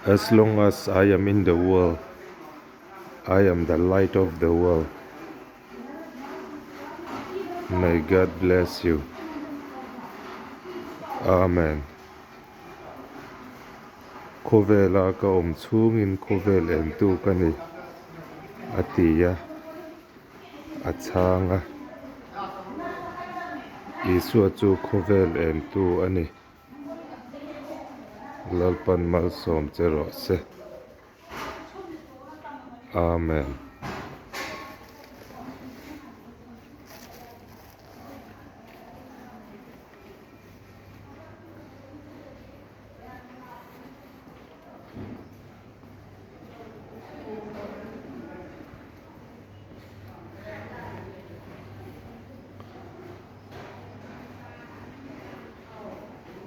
As long as I am in the world, I am the light of the world. May God bless you. Amen. Khawvela ka awm chhungin khawvel entu ka ni, a ti a, a chhang a. Isua chu khawvel entu a ni. Lalpan malsawm che rawh se. Amen.